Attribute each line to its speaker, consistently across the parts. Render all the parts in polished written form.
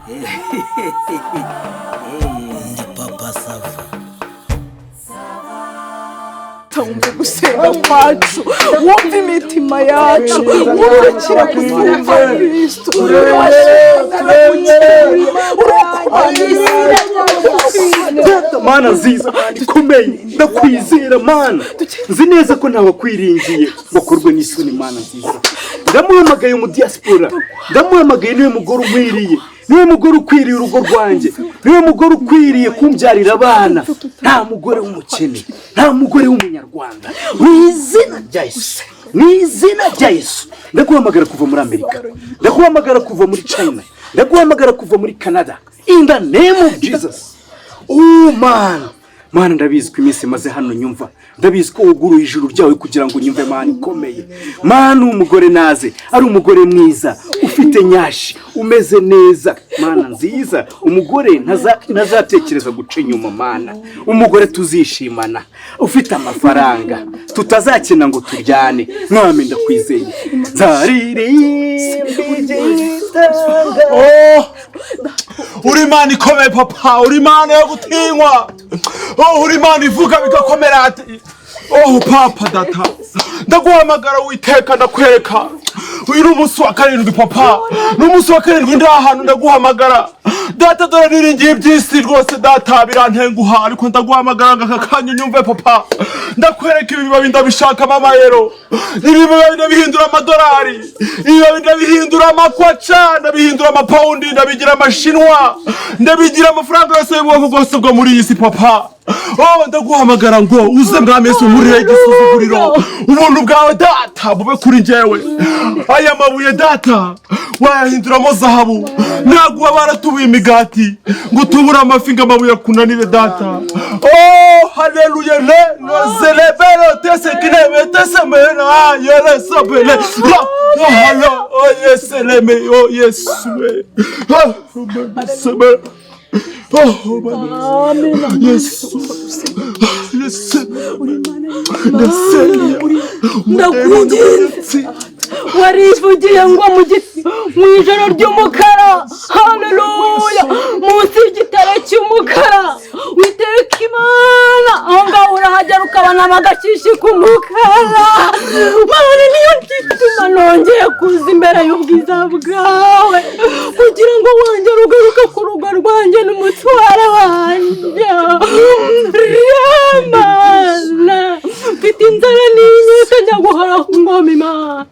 Speaker 1: Ndi Papa Sava.
Speaker 2: Wumve gusenga kwacu, wumve imitima yacu, wurukira kutwumva. Kristo, uri uri.
Speaker 3: Mana nziza, Mana ikomeye, ndakwizera. Mana, nzi neza ko ntawe ngo akorwe n'isoni. Mana nziza, ndamuhamagaye mu diaspora, ndamuhamagaye. Niwe mugore unkwiriye, niwe mugore ukwiriye urugo rwanjye, niwe mugore ukwiriye kumbyarira abana. Nta mugore w'umukene, nta mugore w'umunyarwanda. Mu izina rya Yesu, mu izina rya Yesu, ndaguhamagara kuva muri Amerika, ndaguhamagara kuva muri China, ndaguhamagara kuva muri Canada, in the name of Jesus. Oh man, Mana, ndabizi ko iminsi maze hano nyumva, ndabizi ko wuguruye ijuru ryawe kugira ngo unyumve. Mana ikomeye, Mana, umugore naze ari umugore mwiza, ufite nyashi, umeze neza. Mana nziza, umugore ntazatekereza guca inyuma. Mana, umugore tuzishimana, ufite amafaranga, tutazakina ngo turyane. Mwami, ndakwizeye, nzaririmba igitanga.
Speaker 4: Oh, uri Imana ikomeye papa, uri Imana yo gutinywa. Oh, uri Imana ivuga bigakomera. Oh papa, data, ndaguhamagara Witeka, ndakwereka uyu ni umunsi wa karindwi papa, ni umunsi wa karindwi ndi ahantu. Ndaguhamagara data, dore niringiye iby'isi rwose data, birantenguha, ariko ndaguhamagara ngo aka kanya unyumve papa. Ndakwereka ibi bibabi, ndabishakamo amayero. Ibi bibabi ndabihindura amadolari, ibibabi ndabihindura amakwaca, ndabihindura amapawundi, ndabigira amashinwa, ndabigira amafaranga yose y'ubwoko bwose bwo muri iyi si papa. Oh, ndaguhamagara ngo uze mwami Yesu, nkurire igisuzuguriro. Ubuntu bwawe data bube kuri njyewe. Aya mabuye data wayahinduramo zahabu. Ntabwo waba waratubuye imigati ngo utubure amafi ngo amabuye akunanire data. Oh haleluya, le no zelebero tese kinebe tese mena yele sabele la halo. Oh yeseleme, oh Yesu we, oh sebe, oh Yesu, Yesu.
Speaker 5: Ndakwinginze, warivugiye ngo mu giti mu ijoro ry'umukara, haleluya, munsi y'igitare cy'umukara, witeka Imana, aho ngaho urahagera ukabona agashishi k'umukara. Mana, niyo gituma nongeye kuza imbere y'ubwiza bwawe kugira ngo wongere ugaruke ku rugo rwanjye n'umutware wanjye. Mana, mfite inzara n'inyota, njya guhora ku ngoma. Imana,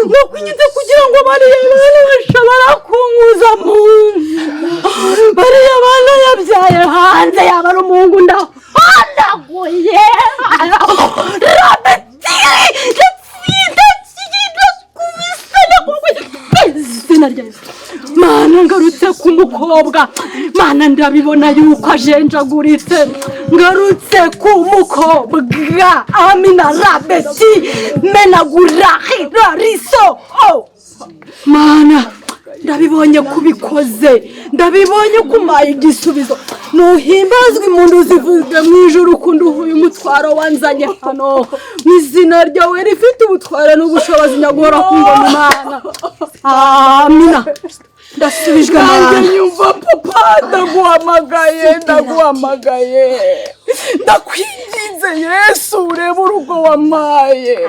Speaker 5: ndakwinginze kugira ngo bariya bana bashobora kunkuza mu nzu, bariya bana yabyaye hanze, yaba ari umuhungu ndahanaguye rabetiri izina rya Yesu. Mana, ngarutse ku mukobwa. Mana, ndabibona yuko ajenjaguritse. Ngarutse ku mukobwa, amina rabeti menagura rariso. Oh Mana, ndabibonye kubikoze, ndabibonye kumaye igisubizo. Nuhimbazwe, impundu zivuge mu ijuru, ukundi uhuye umutwaro wanzanye hano mu izina ryawe rifite ubutware n'ubushobozi, nyagora ku ngoma. Imana, amina, ndasubijwe.
Speaker 2: Nanjye
Speaker 5: Mana.
Speaker 2: Nyumva papa, ndaguhamagaye, ndaguhamagaye, ndakwinginze Yesu, urebe urugo wampaye.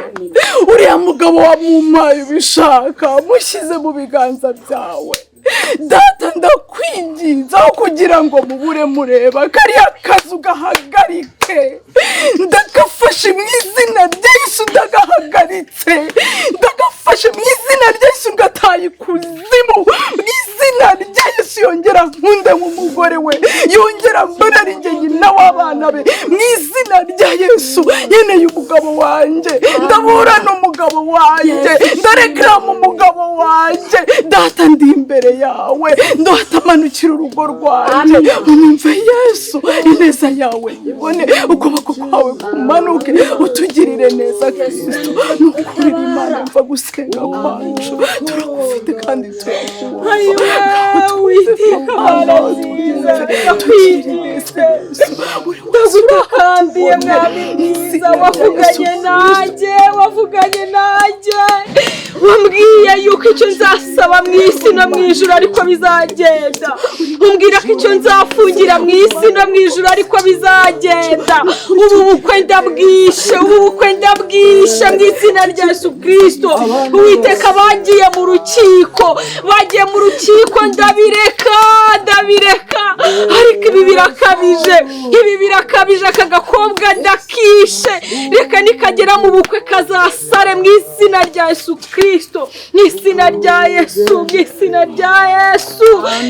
Speaker 2: Uriya mugabo wamumpaye ubishaka, mushyize mu biganza byawe data. Ndakwinginze, aho kugira ngo mubure mureba, kariya kazu gahagarike. Ndagafashe mu izina rya Yesu, ndagahagaritse, ndagafashe mu izina rya Yesu, ngataye ikuzimu mu izina rya Yesu. Yongera nkunde nk'umugore we, yongera mbona ari njye nyina w'abana be mu izina rya Yesu. Nkeneye umugabo wanjye, ndaburana umugabo wanjye, ndarekarama umugabo wanjye. Data, ndi imbere yawe, ndatamanukira urugo rwanjye. Unyumve Yesu, ineza yawe nyibone, ukuboko kwawe kumanuke, utugirire neza Kristo. Ni ukuri Imana, mva gusenga kwacu, turagufite kandi turakubaha. Tugirire neza Yesu.
Speaker 5: Ndagutakambiye Mwami mwiza, wavuganye nanjye, wavuganye nanjye, wambwiye yuko icyo nzasaba mu isi no mu ijuru ariko bizagenda, umbwira ko icyo nzafungira mu isi no mu ijuru ariko bizagenda. Ubu bukwe ndabwishe, ubu bukwe ndabwishe mu izina rya Yesu Kirisito. Uwiteka, bagiye mu rukiko, bagiye mu rukiko, ndabireka, ndabireka, ariko ibi birakabije, ibi birakabije. Aka gakobwa ndakishe, reka nikagera mu bukwe kazasare mu izina rya Yesu Kirisito, mu izina rya Yesu, mu izina rya Yesu,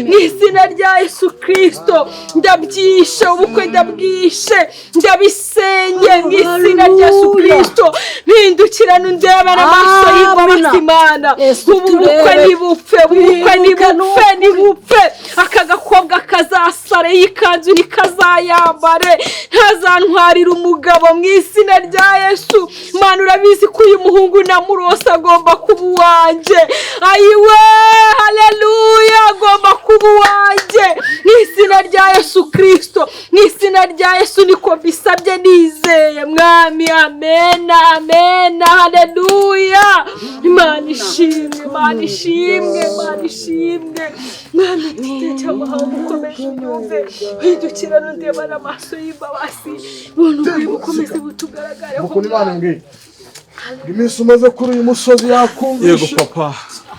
Speaker 5: mu izina rya Yesu Kirisito. Ndabyishe ubukwe, ndabwishe, ndabisenye mu izina rya Yesu Kirisito. Mpindukirana undebana amaso y'imbabazi Imana. Ubu bukwe nibupfe, ubu bukwe nibupfe, nibupfe. Aka gakobwa kazasare, y'ikanzu ntikazayambare, ntazantwarira umugabo mu izina rya Yesu. Mana, urabizi ko uyu muhungu namurose agomba kuba uwanjye. Ayiwe, haleluya, agomba kuba uwanjye mu izina rya Yesu Kirisito, mu izina rya Yesu niko mbisabye nizeye Mwami. Amena, amena, haleluya. Imana ishimwe, Imana ishimwe, Imana ishimwe. Mwami igiti cy'amahanga, ukomeje unyumve, hindukira n'undebana amaso y'imbabazi, buntu bwawe bukomeze butugaragareho.
Speaker 6: Ukuntu Imana imbwiye, iminsi umaze kuri uyu musozi
Speaker 4: Yego.
Speaker 6: Yakumvishe.
Speaker 4: Papa.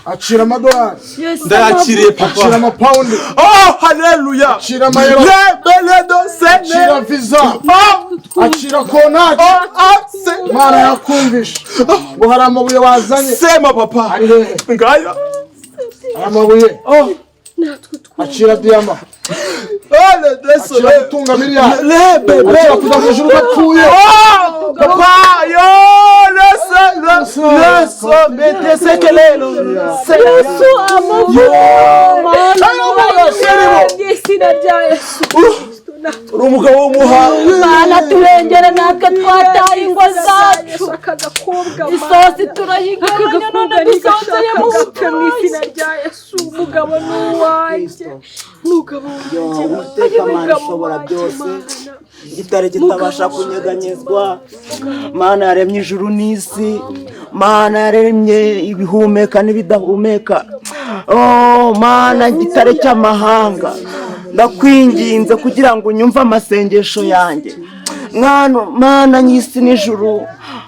Speaker 6: Acira amadolari.
Speaker 4: Ndayakiriye papa.
Speaker 6: Acira amapawundi.
Speaker 4: Oh, haleluya.
Speaker 6: Acira amayero.
Speaker 4: Lebeledo sene.
Speaker 6: Acira visa.
Speaker 4: Oh.
Speaker 6: Acira kontaki.
Speaker 4: Oh, ah, se.
Speaker 6: Imana yakumvishe ngo hari amabuye wazanye.
Speaker 4: Sema papa.
Speaker 6: Ari hehe?
Speaker 4: Ngaya.
Speaker 6: Hari amabuye.
Speaker 4: Oh.
Speaker 5: Natwe
Speaker 6: Acira diyama.
Speaker 4: Oh, le
Speaker 6: Acira
Speaker 4: désolé.
Speaker 6: gutunga miliyari.
Speaker 4: Lebele.
Speaker 6: Acira kujya mu ijuru udapfuye.
Speaker 4: Oh, papa, yo, le se, le, le, so, mete, se, que le, se,
Speaker 5: Yesu
Speaker 4: Ayo,
Speaker 5: mu izina rya Yesu Kristo.
Speaker 4: Uri umugabo w'umuhanga.
Speaker 5: Mana, turengere natwe twataye ingo zacu. Aka gakobwa
Speaker 2: Isosi turayigabanya none dusonzeye mu
Speaker 5: gapfe mu izina rya Yesu. Umugabo ni uwanjye, umugabo wanjye.
Speaker 1: Uwiteka Mana
Speaker 5: Umugabo
Speaker 1: ishobora
Speaker 5: wanjye,
Speaker 1: byose,
Speaker 5: Mana.
Speaker 1: Igitare kitabasha kunyeganyezwa, Mana yaremye ijuru n'isi, Mana yaremye ibihumeka n'ibidahumeka, oh Mana gitare cy'amahanga, ndakwinginze kugira ngo unyumve amasengesho yanjye. Mwana, Mana ny'isi n'ijuru,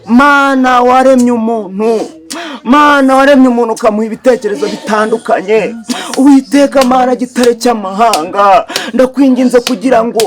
Speaker 1: Mana waremye umuntu, Mana waremye umuntu ukamuha ibitekerezo bitandukanye, Uwiteka Mana gitare cy'amahanga, ndakwinginze kugira ngo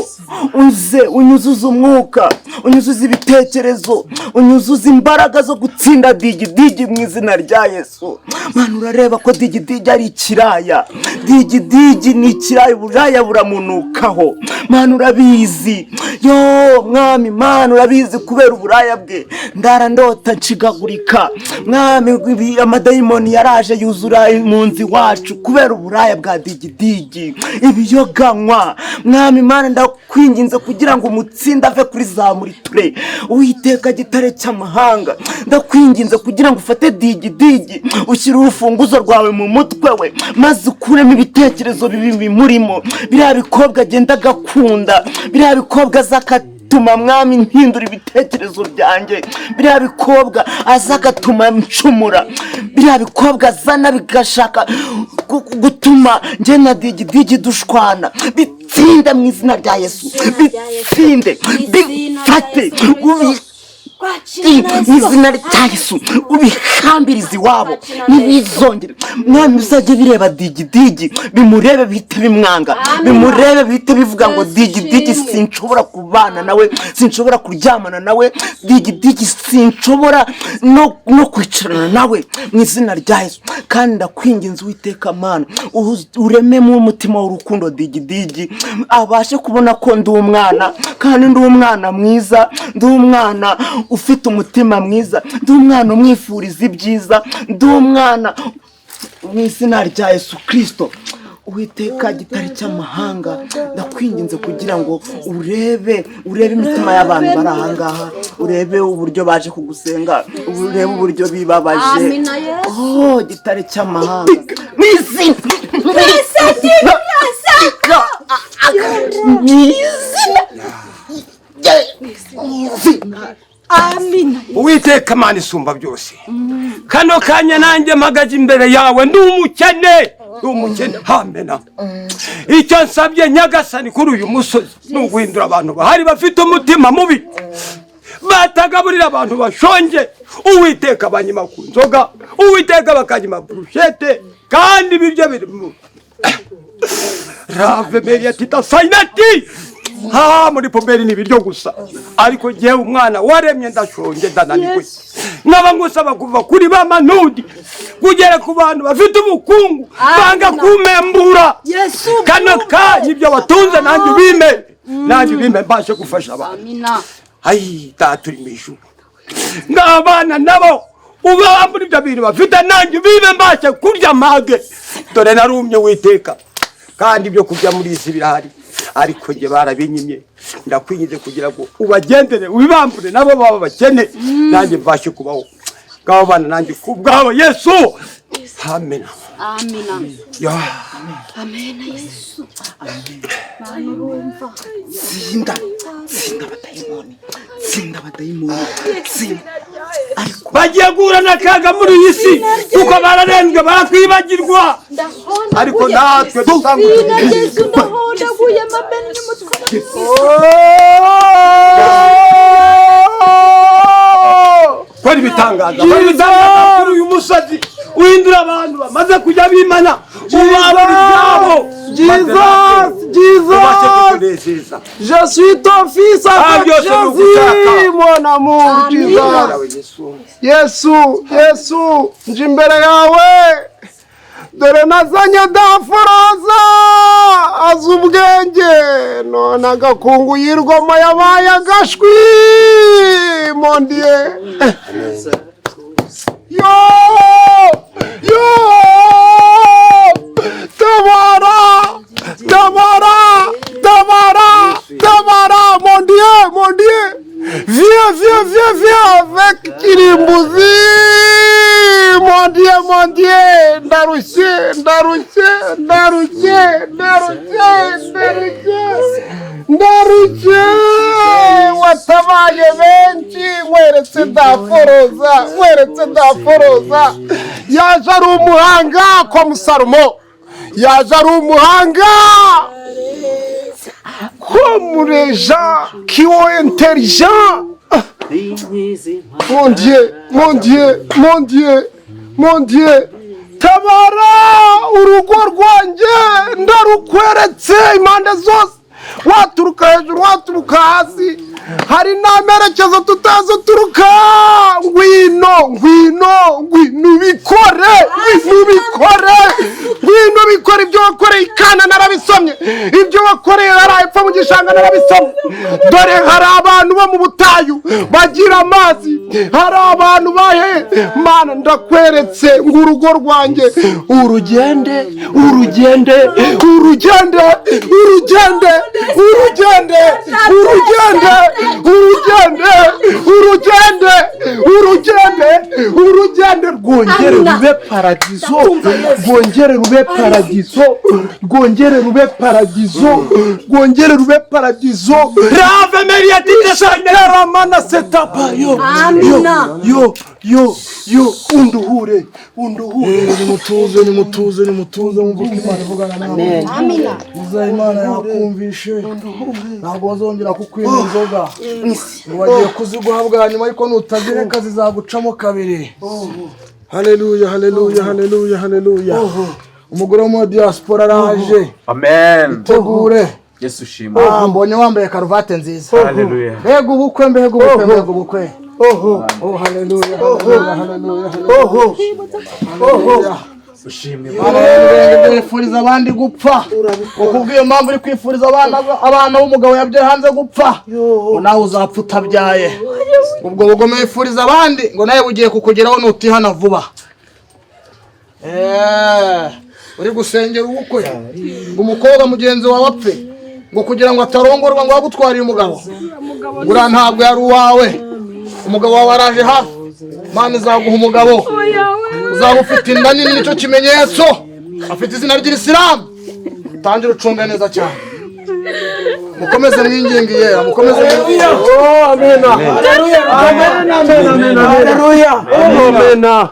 Speaker 1: uze unyuzuze umwuka, unyuzuze ibitekerezo, unyuzuze imbaraga zo gutsinda Digidigi mu izina rya Yesu. Mana, urareba ko Digidigi ari ikiraya. Digidigi ni ikiraya, uburaya buramunukaho. Mana, urabizi yo Mwami Mana, urabizi. Kubera uburaya bwe ndara ndota nshigagurika. Mwami, amadayimoni yaraje yuzura mu nzu iwacu kubera uburaya bwa Digidigi, ibiyoganywa. Mwami Mana, ndakwinginze kugira ngo umutsinde ave kuri za muriture. Uwiteka gitare cy'amahanga, ndakwinginze kugira ngo ufate Digidigi, ushyire urufunguzo rwawe mu mutwe we, maze ukuremo ibitekerezo bibi bimurimo, biriya bikobwa agenda agakunda, biriya bikobwa aza agatuma, Mwami, mpindura ibitekerezo byanjye, biriya bikobwa aza agatuma ncumura, biriya bikobwa azana bigashaka gutuma njye na Digidigi dushwana. Bitinde mu izina rya Yesu, bitsinde, bifate mu izina rya Yesu, ubihambirize iwabo ntibizongere. Mwami, bizajye bireba Digidigi, bimurebe bihite bimwanga, bimurebe bihite bivuga ngo Digidigi sinshobora kubana nawe, sinshobora kuryamana nawe, Digidigi sinshobora no kwicarana nawe mu izina rya Yesu. Kandi ndakwinginze Uwiteka Mana, urememo umutima w'urukundo Digidigi, abashe kubona ko ndi umwana, kandi ndi umwana mwiza, ndi umwana ufite umutima mwiza, ndi umwana umwifuriza ibyiza, ndi umwana mu izina rya Yesu Kirisito. Uwiteka gitare cy'amahanga, ndakwinginze kugira ngo urebe imitima y'abantu bari ahangaha, urebe uburyo baje kugusenga, urebe uburyo bibabaje.
Speaker 2: Amina, Yesu.
Speaker 1: Oh, gitare cy'amahanga, mu izina mu izina.
Speaker 7: Uwiteka Mana isumba byose, kano kanya nanjye mpagaze imbere yawe, ndi umukene, ndi umukene hamena. Icyo nsabye Nyagasani kuri uyu musozi ni uguhindura abantu bahari bafite umutima mubi, batagaburira abantu bashonje. Uwiteka, banyima ku nzoga, Uwiteka, bakanyima burushete, kandi ibiryo biri mu rave meriya tita sayinati ha muri poubelle, ni ibiryo gusa. Ariko jyewe umwana waremye ndashonje, ndananiwe. Nkaba ngusaba kuva kuri ba manudi kugera ku bantu bafite ubukungu banga kumembura
Speaker 5: Yesu.
Speaker 7: Kano kanya ibyo batunze nanjye ubime, nanjye ubime, mbashe gufasha abantu.
Speaker 5: Amina.
Speaker 7: Ayi Data uri mu ijuru, n'abana nabo ubambura ibyo bintu bafite, nanjye ubibe, mbashe kurya mpage. Dore narumye Witeka, kandi ibyo kurya muri iyi si birahari, ariko njye barabinyimye. Ndakwinginze kugira ngo ubagendere, ubibambure, nabo baba bakene, nanjye mbashe kubaho. Ngabo bana nanjye ku bwabo, Yesu, amena.
Speaker 5: Amina.
Speaker 7: Ya.
Speaker 5: Amena Yesu. Mana urumva.
Speaker 1: Tsinda, tsinda abadayimoni, tsinda abadayimoni, tsinda.
Speaker 7: Bagiye guhura n'akaga muri iyi si kuko bararenzwe, baratwibagirwa, ariko natwe dusanga
Speaker 5: Izina Yesu, ndahondaguye amamena n'umutwe.
Speaker 7: Kora ibitangaza, kora ibitangaza kuri uyu musozi, uhindura abantu bamaze kujya bimana, ubabura ibyabo.
Speaker 6: Jesus,
Speaker 7: Ubashe
Speaker 6: Jesus,
Speaker 7: kutunezeza.
Speaker 6: Je suis ton fils
Speaker 7: Ah,
Speaker 6: avec
Speaker 7: Dieu, c'est
Speaker 6: Jésus, mon amour, Jesus.
Speaker 7: Yawe, Yesu.
Speaker 6: Yesu, Yesu, nje imbere yawe. Dore nazanye Daforoza, azi ubwenge, none agakungu yirwamo yabaye agashwi, mon Dieu. Yo, yo, tabara, tabara, tabara, tabara, mon Dieu, mon Dieu. Viens, viens, viens, viens avec Kirimbuzi. Mon Dieu, mon Dieu. Ndarushye, ndarushye, ndarushye, ndarushye, ndarushye, ndarushye. Watabaye benshi, nkweretse Daforoza, nkweretse Daforoza. Yaje ari umuhanga kwa Musalomo. Yaje ari umuhanga comme les gens qui ont intelligent. Mon Dieu, mon Dieu, mon Dieu, mon Dieu. Tabara urugo rwanjye, ndarukweretse impande zose, waturuka hejuru, waturuka hasi, hari n'amerekezo tutazi uturuka. Ngwino, ngwino, ngwino ubikore, ngwino ubikore, ngwino ubikore. Ibyo wakoreye ikana narabisomye, ibyo wakoreye hariya epfo mu gishanga narabisomye. Dore hari abantu bo mu butayu bagira amazi, hari abantu bahe. Mana, ndakweretse ngo urugo rwanjye urugende, urugende, urugende, urugende, urugende, urugende, urugende, urugende, urugende, urugende, rwongere rube paradizo, rwongere rube paradizo, rwongere rube paradizo, rwongere rube paradizo.
Speaker 7: Rave Maria tite.
Speaker 6: Shakaramana setapa yo.
Speaker 5: Amina.
Speaker 6: Yo, yo, yo, unduhure, unduhure.
Speaker 8: Nimutuze, nimutuze, nimutuze, mwumve uko Imana ivugana nawe.
Speaker 5: Amina.
Speaker 8: Uzaha Imana yakumvishe, ntabwo bazongera kukwima inzoga, ngo bagiye kuziguha bwa nyuma, ariko nutazireka zizagucamo kabiri. Haleluya, haleluya, haleluya, haleluya! Umugore wo muri diaspora araje.
Speaker 4: Amen.
Speaker 8: Tegure.
Speaker 4: Yesu shimwe.
Speaker 8: Ah, mbonye wambaye karuvati nziza.
Speaker 4: Haleluya.
Speaker 8: Mbega ubukwe, mbega ubukwe, mbega ubukwe! Oh, haleluya, haleluya, haleluya! Haleluya!
Speaker 4: Ushimwe.
Speaker 8: Wifuriza abandi gupfa, ukubwiye impamvu uri kwifuriza abana b'umugabo yabyaye hanze gupfa, ngo nawe uzapfa utabyaye. Ubwo bugome wifuriza abandi, ngo nawe bugiye kukugeraho nutihana vuba. Uri gusengera ubukwe ngo umukobwa mugenzi wawe apfe, ngo kugira ngo atarongorwa, ngo wagutwariye umugabo, ngo uriya ntabwo yari uwawe. Umugabo wawe araje hafi. Imana izaguha umugabo uzaba ufite inda nini, nicyo kimenyetso. Afite izina ry'Irisilamu. Utangire ucunge neza cyane. Mukomeze mwinginge yera, mukomeze mwinginge.
Speaker 7: Oh, amena. Haleluya. Amen, amen, amen.
Speaker 9: Haleluya.
Speaker 7: Amena.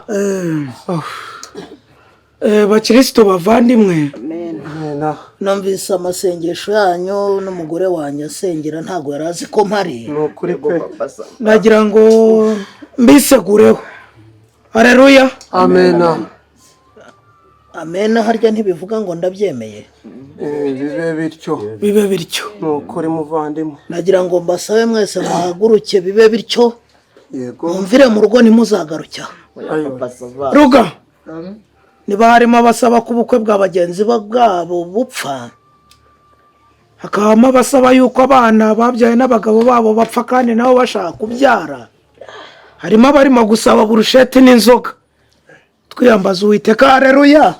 Speaker 9: Bakristo bavandimwe,
Speaker 10: numvise amasengesho yanyu n'umugore wanjye asengera, ntabwo yari azi ko mpari.
Speaker 7: Ni ukuri pe.
Speaker 9: Nagira ngo mbisegureho. Haleluya.
Speaker 7: Amena.
Speaker 10: Amena harya ntibivuga ngo ndabyemeye?
Speaker 7: Bibe bityo.
Speaker 9: Bibe bityo.
Speaker 7: Ni ukuri muvandimwe.
Speaker 10: Nagira ngo mbasabe mwese muhaguruke, bibe bityo.
Speaker 7: Yego.
Speaker 10: Mwumvire mu rugo, ntimuzagaruke aha.
Speaker 9: Ruga,
Speaker 10: niba harimo abasaba ko ubukwe bwa bagenzi bwabo bupfa,
Speaker 9: hakabamo abasaba yuko abana babyaye n'abagabo babo bapfa kandi nabo bashaka kubyara, harimo abarimo gusaba burusheti n'inzoga, twiyambaza Uwiteka. Haleluya.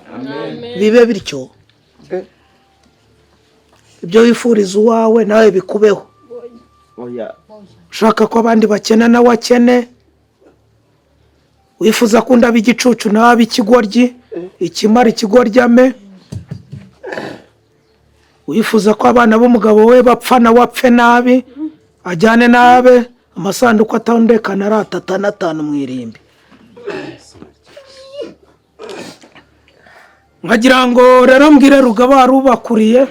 Speaker 10: Bibe bityo. Ibyo wifuriza uwawe nawe bikubeho.
Speaker 9: Ushaka ko abandi bakena nawe akene, wifuza ko undi aba igicucu nawe abe ikigoryi, ikimara ikigoryi ame, wifuza ko abana b'umugabo we bapfa nawe apfe nabi, ajyane nabe amasanduku atondekana ari atatu
Speaker 10: n'atanu mu irimbi.
Speaker 9: Nkagira ngo rero mbwire Rugaba rubakuriye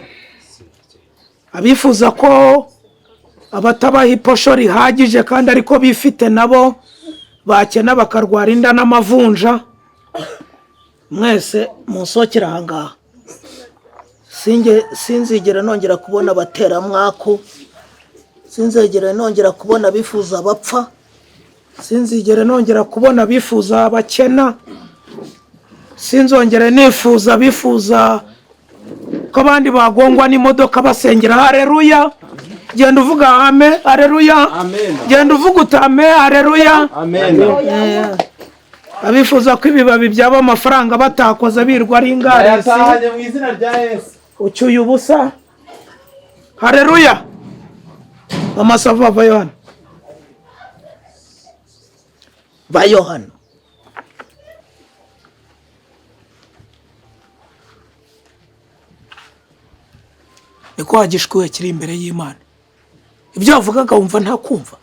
Speaker 9: abifuza ko abatabaha iposho rihagije kandi ariko bifite nabo bakena bakarwara inda n'amavunja,
Speaker 10: mwese munsokera ahangaha. Sinzigera nongera kubona abateramwaku, sinzigera nongera kubona abifuza abapfa,
Speaker 9: sinzigera nongera kubona abifuza abakena, sinzongera nifuza abifuza ko abandi bagongwa n'imodoka basengera. Haleluya. Genda uvuga ame. Haleluya. Genda uvuga utame. Haleluya.
Speaker 4: Amen.
Speaker 9: Abifuza ko ibibabi byaba amafaranga batakoze birwa ari ingarisi,
Speaker 4: Ayatahanye mu izina rya Yesu.
Speaker 9: ucyuye ubusa. Haleluya. Amasava va Yohana.
Speaker 10: Ba Yohana.
Speaker 9: Niko wagishwiwe kiri imbere y'Imana. Ibyo wavugaga wumva nta kumva.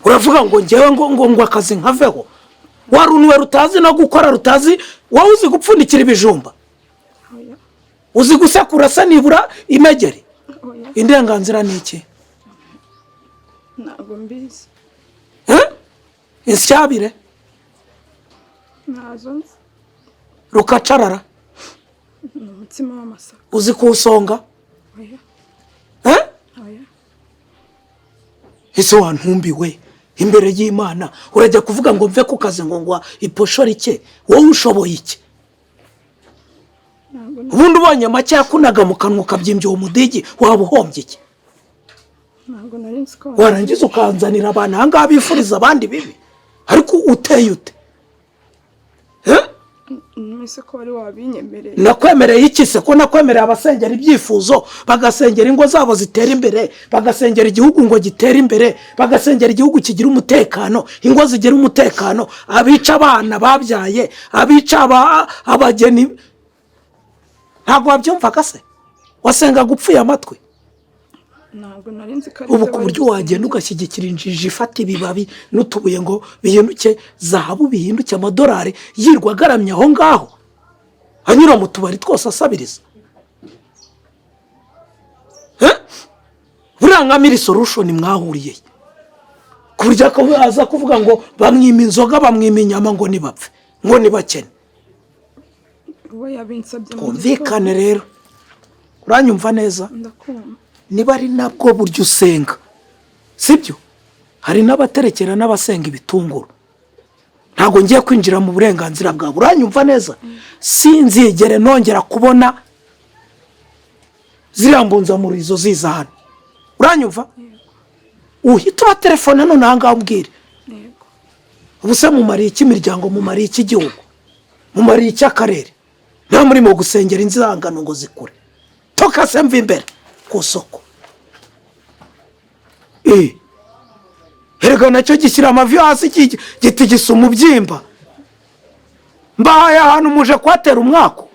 Speaker 9: Uravuga ngo njyewe ngo ngo ngo akazi nkaveho. Warunwe rutazi no gukora, rutazi wowe uzi gupfundikira ibijumba, uzi gusekura se nibura imegeri. Indenganzira ni iki?
Speaker 2: Ntabwo mbizi.
Speaker 9: Insyabire
Speaker 2: Ntazo nzi.
Speaker 9: Rukacarara.
Speaker 2: Ni umutsima w'amasaka.
Speaker 9: Uzi kuwusonga?
Speaker 2: Oya. Oya.
Speaker 9: Ese wantumbiwe imbere y'Imana urajya kuvuga ngo mve ku kazi ngo ngwa iposho rike, wowe ushoboye iki? Ubundi ubonye make yakunaga mu kanwa ukabyimbya uwo mudigi, waba uhombye iki?
Speaker 2: Ntabwo nari nzi ko
Speaker 9: warangiza ukanzanira abantu aha ngaha bifuriza abandi bibi, ariko uteye ute?
Speaker 2: Mwese ko wari wabinyemereye.
Speaker 9: Nakwemereye iki se? Ko nakwemereye abasengera ibyifuzo, bagasengera ingo zabo zitera imbere, bagasengera igihugu ngo gitere imbere, bagasengera igihugu kigira umutekano, ingo zigira umutekano, abica abana babyaye, abica abageni. Ntabwo wabyumvaga se? Wasengaga upfuye amatwi.
Speaker 2: Ntabwo nari nzi ko ari
Speaker 9: Ubu ku buryo wagenda ugashyigikira injiji ifata ibibabi n'utubuye ngo bihinduke zahabu, bihinduke amadolari, yirwa agaramye aho ngaho anyura mu tubari twose asabiriza. Buriya nka Miri Solution mwahuriye ku buryo aza kuvuga ngo bamwima inzoga, bamwima inyama ngo nibapfe, ngo nibakene. Twumvikane rero, uranyumva neza? Niba ari nabwo buryo usenga, sibyo? Hari n'abaterekera n'abasenga ibitunguru. Ntabwo ngiye kwinjira mu burenganzira bwawe, uranyumva neza? Sinzigere nongera kubona ziriya mbunzamurizo ziza hano, uranyumva? Uhita uba telefone none aha ngaha umbwire. Ubuse mumariye iki imiryango, mumariye iki igihugu, mumariye iki akarere? Nta murimo gusengera inzangano ngo zikure. Toka se mva imbere ku soko. Erega nacyo gishyira amavi hasi gitigisa umubyimba. Mbahaye ahantu muje kuhatera umwako.